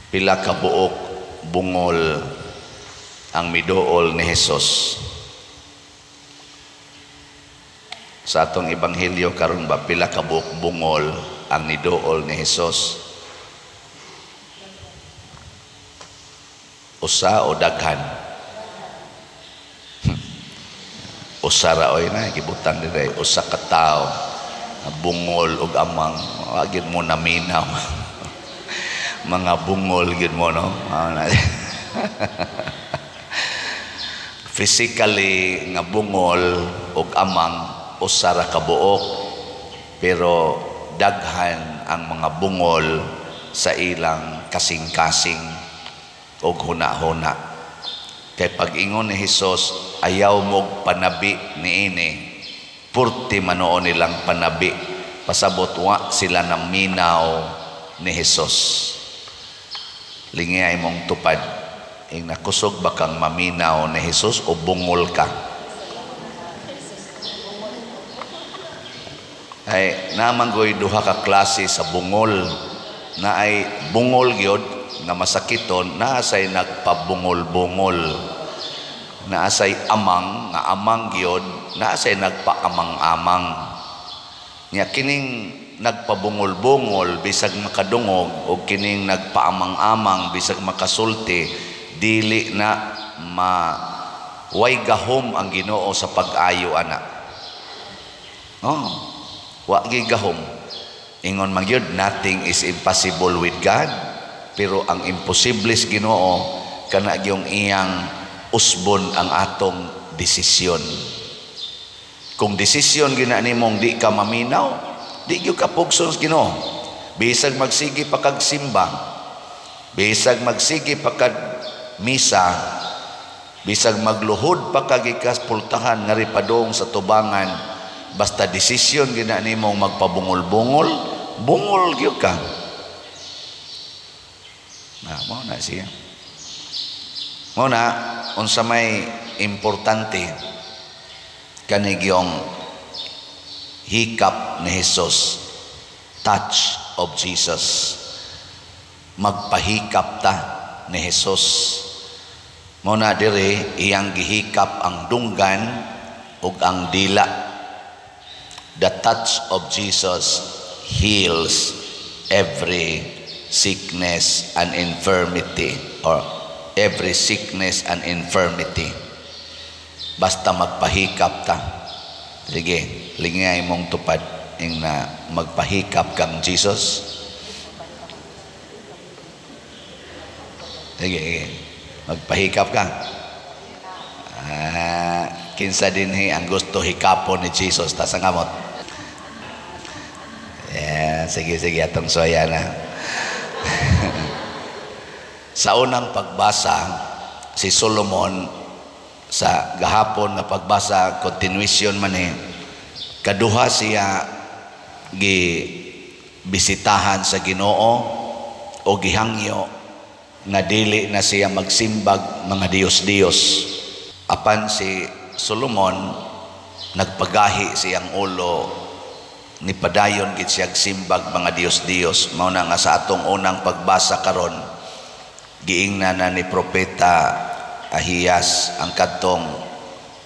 Pila ka buok bungol ang miduol ni Hesus? Sa atong ebanghelyo karon ba, pila ka buok bungol ang niduol ni Hesus? Usa o daghan? Usa ra oy na gibutang dire, usa ka tawo bungol og amang, wa gyud mo naminaw. Mga bungol gyud mo, no? Physically nga bungol og amang, usa ra ka buok, pero daghan ang mga bungol sa ilang kasing-kasing og huna-huna. Kay pag-ingon ni Hesus, ayaw mog panabi niini, purti manoon nilang panabi, pasabot wa sila naminaw ni Hesus. Lingay mong tupad, ing nakusog ba kang maminaw ni Hesus o bungol ka? Ay namanggoy duha ka klase sa bungol, na ay bungol gyud nga masakiton, naasay nagpabungol-bungol, naasay amang nga amang gyud, naasay nagpaamang-amang. Nya kining nagpabungol-bungol bisag makadungog o kining nagpaamang-amang bisag makasulti, dili na ma way gahom ang Ginoo sa pag-ayo ana. Oh, wa gi gahom. Ingon man gyud, nothing is impossible with God, pero ang imposible sa Ginoo kana gyung iyang usbon ang atong desisyon. Kung desisyon gina nimong di ka maminaw, di gyud ka pugson sa Ginoo. Bisag magsige pa kag simba, bisag magsige pa kag misa, bisag magluhod pa kag ikaspultahan ngari padung sa tubangan, basta desisyon gina nimong magpabungol-bungol, bungol gyud ka. Na mo na siya. Mo na unsa may importante kanigyong hikap ni Hesus, touch of Jesus. Magpahikap ta ni Hesus. Mo na dire iyang gihikap ang dunggan ug ang dila. The touch of Jesus heals every sickness and infirmity, or every sickness and infirmity. Basta magpahikap ta. Sige, lingay mong tupad ing na magpahikap kang Jesus. Sige, sige. Magpahikap ka. Kinsa dinhi ang gusto hikapon ni Jesus? Tas ang kamot. Yeah, sige, sige, atong suwaya na. Sa unang pagbasa, si Solomon, sa gahapon nga pagbasa, continuation man eh, kaduha siya gi bisitahan sa Ginoo o gihangyo nga dili na siya magsimbag mga Diyos-Diyos. Apan si Solomon nagpagahi siyang ulo, ni padayon gid siya simbag mga Diyos-Diyos. Mao na nga sa atong unang pagbasa karon, giingna na ni propeta Ahiyas ang kadtong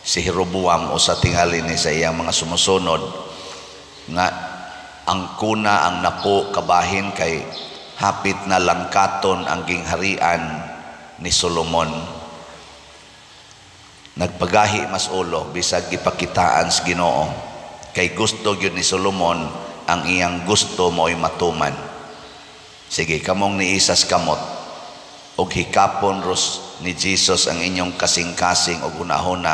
si Jeroboam o sa tingali ni sa iyang mga sumusunod nga ang kuna ang napo kabahin kay hapit na langkaton ang gingharian ni Solomon. Nagpagahi mas ulo bisag gipakitaan sa Ginoo kay gusto gyud ni Solomon ang iyang gusto mo'y matuman. Sige, kamong niisas kamot og hikapon ros ni Jesus ang inyong kasing-kasing og hunahuna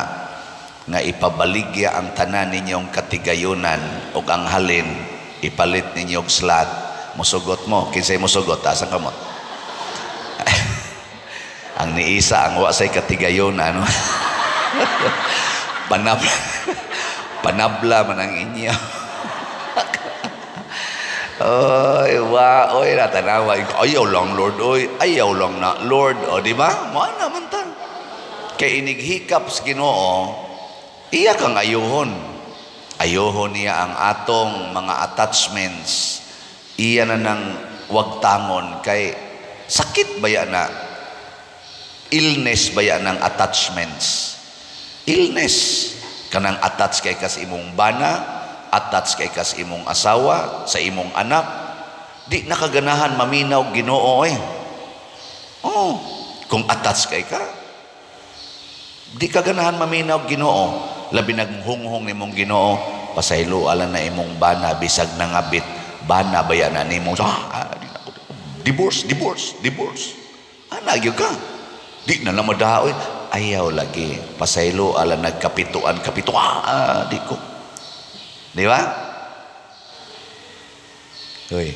nga ipabaligya ang tanan ninyong katigayunan og ang halin ipalit ninyo og slat. Musugot mo, kinsay musugot, taas ang kamot. Ang niisa ang wa say katigayunan, no? Panabla, panabla man ang inyo. Oy, wa, oy, natanawa. Ayaw lang, Lord, oy. Ayaw lang na, Lord. O, di ba? Mao naman ta. Kay inighikap sa Ginoo, iya kang ayuhon. Ayuhon niya ang atong mga attachments. Iya na nang wagtangon kay Sakit baya na, illness baya ng attachments. Illness kanang attach kay kas imong bana, attach kay kas imong asawa, sa imong anak. Di nakaganahan maminaw Ginoo eh. Oh, kung attach kay ka, di ka ganahan maminaw Ginoo. Labi naghunghong nimong Ginoo, pasaylo ala na imong bana bisag nangabit, bana baya na nimo. Ah, di na ko, divorce, divorce, divorce. Ana gyud ka. Di na lang madaoy. Ayaw lagi. Pasaylo ala nagkapituan, kapito. Ah, di ko. Di ba? Uy.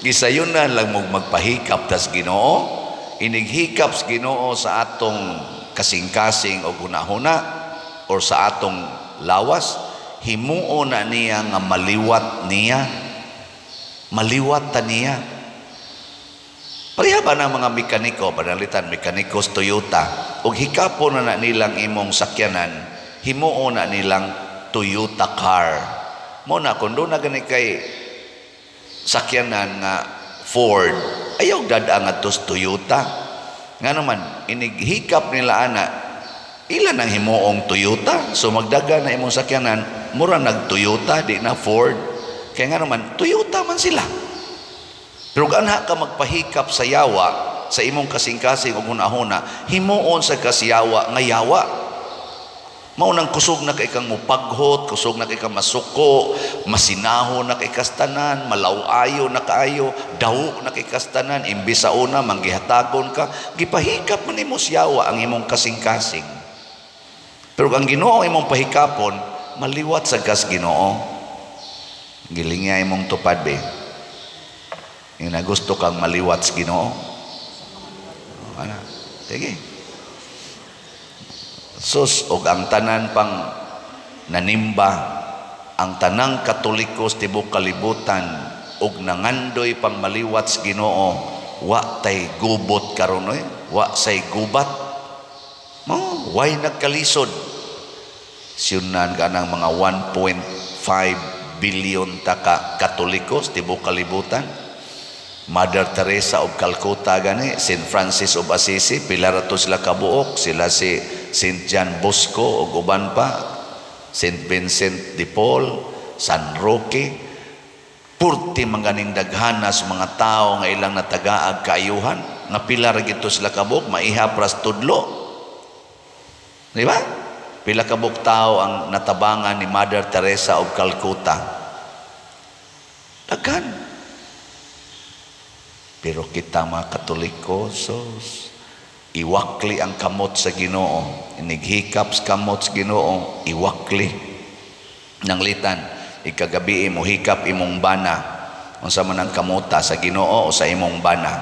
Gisayunan lang mo magpahikap tas Ginoo. Inighikap sa Ginoo sa atong kasing-kasing o hunahuna or sa atong lawas, himuo na niya nga maliwat niya. Maliwat ta niya. Pareha ba ng mga mekaniko, panalitan, mekanikos Toyota, og hikapon na nilang imong sakyanan, himuo na nilang Toyota car. Mo na, kung doon na gani kay sakyanan nga Ford, ayaw dada nga tos Toyota. Nga naman, inighikap nila ana, ilan ang himuong Toyota? So magdaga na imong sakyanan, mura nag Toyota, di na Ford. Kaya nga naman, Toyota man sila. Pero ganha ka magpahikap sa yawa, sa imong kasing-kasing o hunahuna, himuon sa kasyawa nga yawa. Maunang kusog na kay kang mupaghot, kusog na kay kang masuko, masinaho na kay kastanan, malaw-ayo na kaayo, daw na kay kastanan, imbis sa una, manggihatagon ka, gipahikap man nimo siyawa ang imong kasing-kasing. Pero ang Ginoo imong pahikapon, maliwat sa kas Ginoo. Gilingya imong tupad be. Yung nagusto kang maliwat sa Ginoo. Ano? Sige. Sus, og ang tanan pang nanimba, ang tanang Katoliko sa tibuok kalibutan, og nangandoy pang maliwat sa Ginoo, wa tay gubot karon oy, wa say gubat. Mo, way nagkalisod. Siyunan ka ng mga 1.5 billion taka Katoliko sa tibuok kalibutan. Mother Teresa of Calcutta gani, Saint Francis of Assisi, pila ra to sila kabuok, sila si Saint John Bosco ug uban pa, Saint Vincent de Paul, San Roque. Purti man ganing daghana sa mga tao nga ilang natagaag kaayuhan, nga pila ra gito sila kabuok, maihap ras tudlo. Di ba? Pila kabuok tao ang natabangan ni Mother Teresa of Calcutta. Daghan. Pero kita mga Katoliko, sos, iwakli ang kamot sa Ginoo. Inighikap sa kamot sa Ginoo, iwakli. Nanglitan, ikagabi mo hikap imong bana. Unsa man ang kamota sa Ginoo o sa imong bana?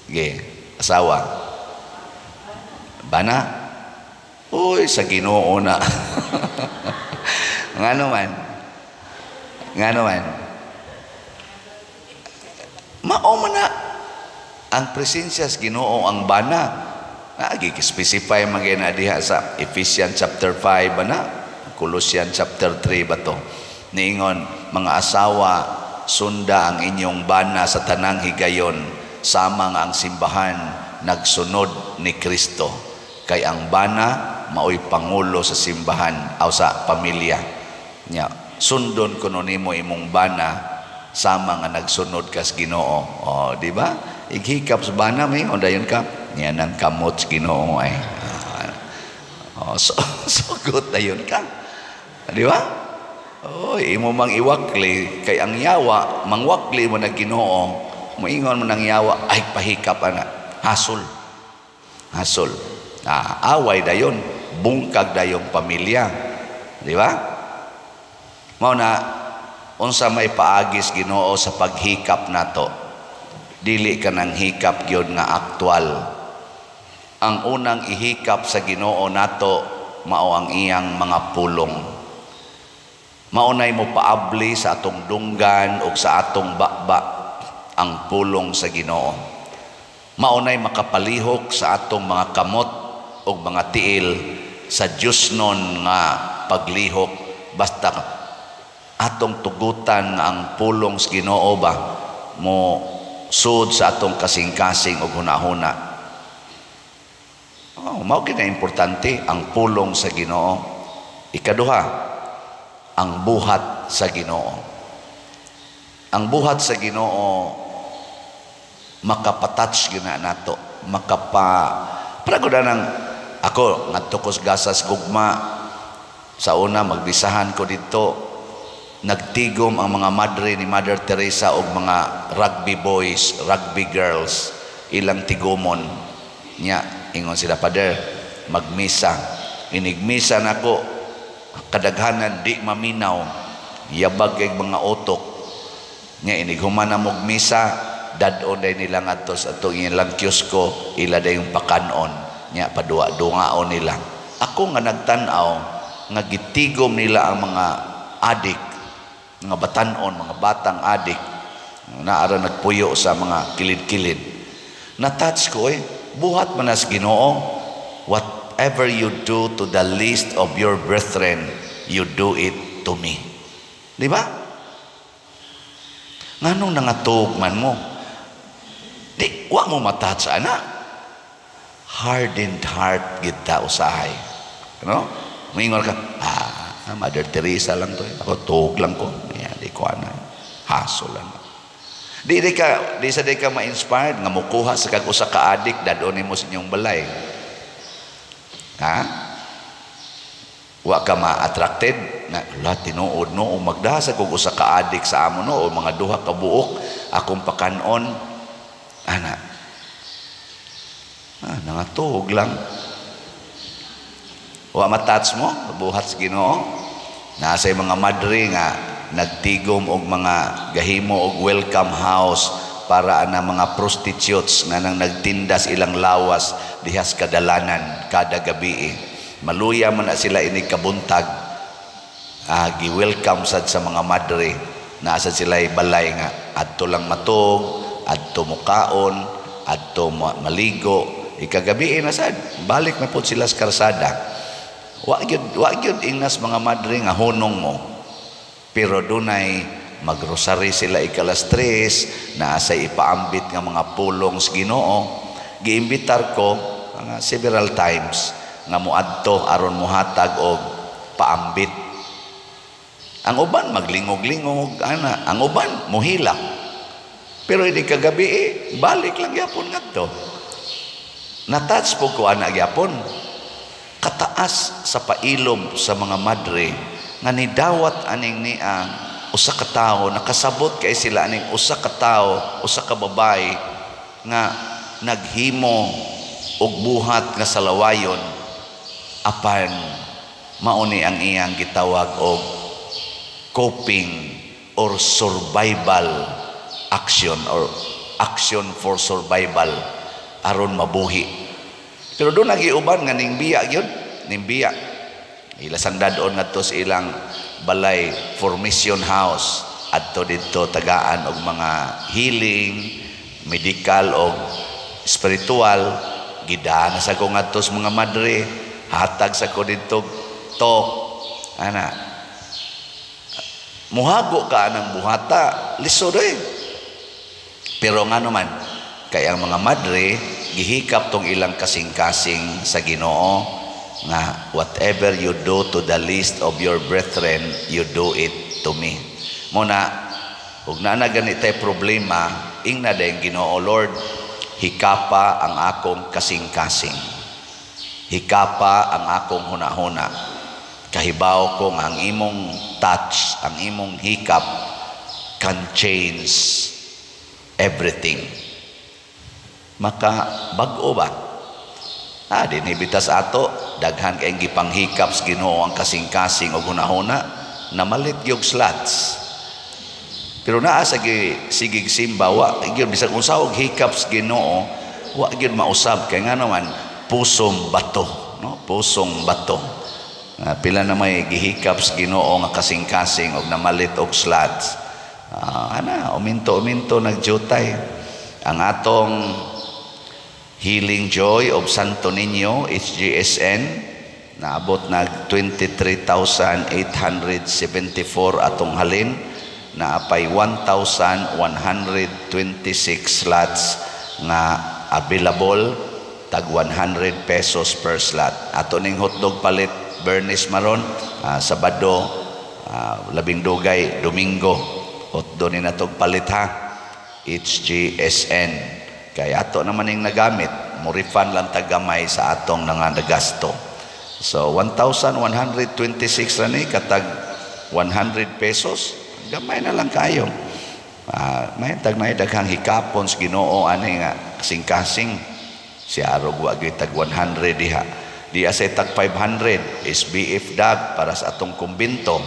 Ge, asawa. Bana? Uy, sa Ginoo na. Ngano man? Ngano man? Mao man na ang presensya sa Ginoo ang bana. Gi-specify man gyud na diha sa Ephesians chapter 5 ba na? Colossians chapter 3 ba to? Niingon, mga asawa, sunda ang inyong bana sa tanang higayon, sama nga ang simbahan nagsunod ni Kristo. Kay ang bana maoy pangulo sa simbahan aw sa pamilya. Nya, sundon kuno nimo imong bana sama nga nagsunod kas Ginoo. Oh, di ba? Ighikap sa bana may dayon ka. Niya nang kamot sa Ginoo ay. Oh, so sugot dayon ka. Di ba? Oh, imo mang iwakli kay ang yawa mangwakli mo na Ginoo. Moingon mo nang yawa ay pahikap ana. Hasol. Hasol. Ah, away dayon, bungkag dayong pamilya. Di ba? Mao na unsa may paagis Ginoo sa paghikap nato. Dili ka nang hikap gyud nga aktual. Ang unang ihikap sa Ginoo nato mao ang iyang mga pulong. Mao nay mo paabli sa atong dunggan ug sa atong baba ang pulong sa Ginoo. Mao nay makapalihok sa atong mga kamot ug mga tiil sa Diyosnon nga paglihok basta Atong tugutan nga ang pulong sa Ginoo ba mo sud sa atong kasing-kasing ug hunahuna. Oh, mao gyud na importante ang pulong sa Ginoo. Ikaduha, ang buhat sa Ginoo. Ang buhat sa Ginoo makapatouch gyud na nato, makapa para gud nang ako ngadto ko sa Gasas Gugma sa una, magbisahan ko dito, nagtigom ang mga madre ni Mother Teresa og mga rugby boys, rugby girls, ilang tigomon nya. Ingon sila, "Father, magmisa." Inigmisa nako, kadaghanan di maminaw, yabag kay mga utok nya. Inig human na mog misa, dad-on day nila ngadto sa atong ilang kiosko, ila dayong pakanon nya, paduwa-dungaon nila. Ako nga nagtan-aw nga gitigom nila ang mga adik, mga batanon, mga batang adik naara nagpuyo sa mga kilid-kilid, na-touch ko eh. Buhat man as Ginoo. "Whatever you do to the least of your brethren, you do it to me." Di ba? Nganong nangatug man mo? Di wa mo matouch ana. Hardened heart kita usahay, no? Moingon ka, "Ah, Mother Teresa lang to eh. Ako tuog lang ko. Yeah, di ko ana. Haso lang." Di sa di ka ma-inspired nga mukuha sa kag usa ka adik, dad-on nimo sa inyong balay. Ha? Wa ka ma-attracted na la tinuod, no, magdaha sa kog usa ka adik sa amo, no, o mga duha ka buok akong pakanon ana. Ah, nangatuog lang. Wa matouch mo buhat sa Ginoo. Nasa mga madre nga nagtigom og mga gahimo og welcome house para ana mga prostitutes nga nang nagtindas ilang lawas dihas kadalanan kada gabi. Maluya man na sila ini kabuntag. Ah, gi-welcome sad sa mga madre. Nasa sila balay nga adto lang matug, adto mukaon, adto maligo. Ikagabi na sad, balik na pud sila sa karsada. Wa gyud ingnas mga madre nga hunong mo. Pero dunay magrosary sila ikalas tres, naa sa ipaambit nga mga pulong sa Ginoo. Giimbitar ko mga several times nga moadto aron mohatag og paambit. Ang uban maglingog-lingog ana, ang uban mohilak. Pero hindi kagabi eh, balik lang gyapon ngadto. Na-touch po ko ana gyapon. Kataas sa pailob sa mga madre nga nidawat aning niya usa ka tawo, nakasabot kay sila aning usa ka tawo, usa ka babae nga naghimo og buhat nga salawayon, apan mao ni ang iyang gitawag og coping or survival action or action for survival aron mabuhi. Pero doon nagiuban nga ning biya gyud, ning biya. Ilasang dadon ngadto sa ilang balay, formation house, adto didto tagaan og mga healing, medical og spiritual. Gidana sa ko ngadto sa mga madre, hatag sa ko didto talk ana. Muhago ka anang buhata, lisod eh. Pero nga naman kay ang mga madre gihikap tong ilang kasing-kasing sa Ginoo nga "Whatever you do to the least of your brethren, you do it to me." Muna ug naa na gani tay problema, ingna dayong Ginoo, "Lord, hikapa ang akong kasing-kasing, hikapa ang akong hunahuna. Kahibaw ko nga ang imong touch, ang imong hikap can change everything." Maka bag-o ba? Ah, dinhi bitas ato, daghan kay gipanghikap sa Ginoo ang kasing-kasing og hunahuna, namalit gyud slots. Pero naa sa sigig simba, wa gyud bisag unsa og hikap sa Ginoo, wa gyud mausab kay nga naman pusong bato, no? Pusong bato. Pila na may gihikap sa Ginoo nga kasing-kasing og namalit og slots. Ana, uminto-uminto nagjutay. Ang atong Healing Joy of Santo Niño, HGSN, Naabot nag 23,874 atong halin, naapay 1,126 slots nga available, tag 100 pesos per slot. Ato ning hotdog palit Bernis maron, Sabado, labing dugay Domingo, hotdog ni natog palit ha. HGSN kay ato naman ning nagamit, mo refund lang tagamay sa atong nga nagasto. So 1,126 ra ni katag 100 pesos, gamay na lang kayo. May tag na daghang hikapon sa Ginoo ani nga kasing-kasing si arog wa gyud tag 100 diha. Di asay tag 500 SBF dag para sa atong kumbinto.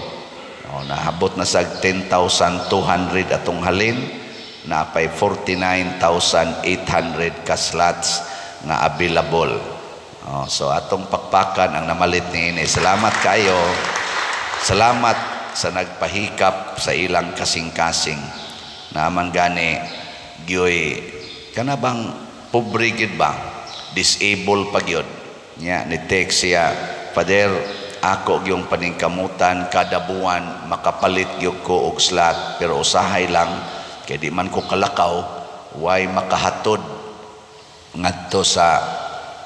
O, nahabot na sa 10,200 atong halin, napay 49,800 ka slots nga available. Oh, so atong pakpakan ang namalit niini. Salamat kayo. Salamat sa nagpahikap sa ilang kasing-kasing. Naman gani gyoy kana bang pobre gid ba? Disable pa gyud. Nya ni text siya, "Father, ako gyung paningkamutan kada buwan makapalit gyud ko og slot, pero usahay lang kay di man ko kalakaw, way makahatod ngadto sa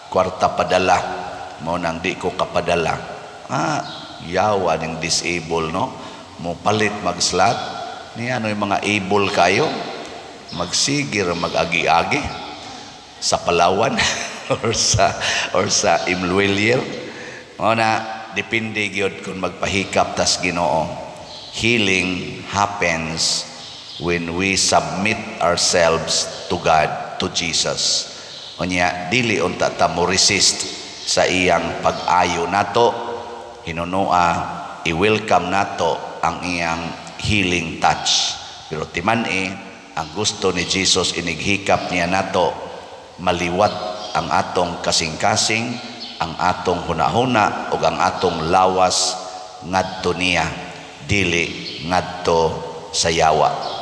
kwarta padala, mo nang di ko kapadala." Ah, yawa ning disable, no, mo palit mag slot niya. Ano yung mga able kayo, magsigir mag-agi-agi sa Palawan or sa M Lhuillier. Mo na depende gyud kung magpahikap tas Ginoo. Healing happens when we submit ourselves to God, to Jesus. Unya dili unta ta mo resist sa iyang pag-ayo nato, hinunua i-welcome nato ang iyang healing touch. Pero timan-i ang gusto ni Jesus inighikap niya nato, maliwat ang atong kasing-kasing, ang atong hunahuna ug ang atong lawas ngadto niya, dili ngadto sa yawa.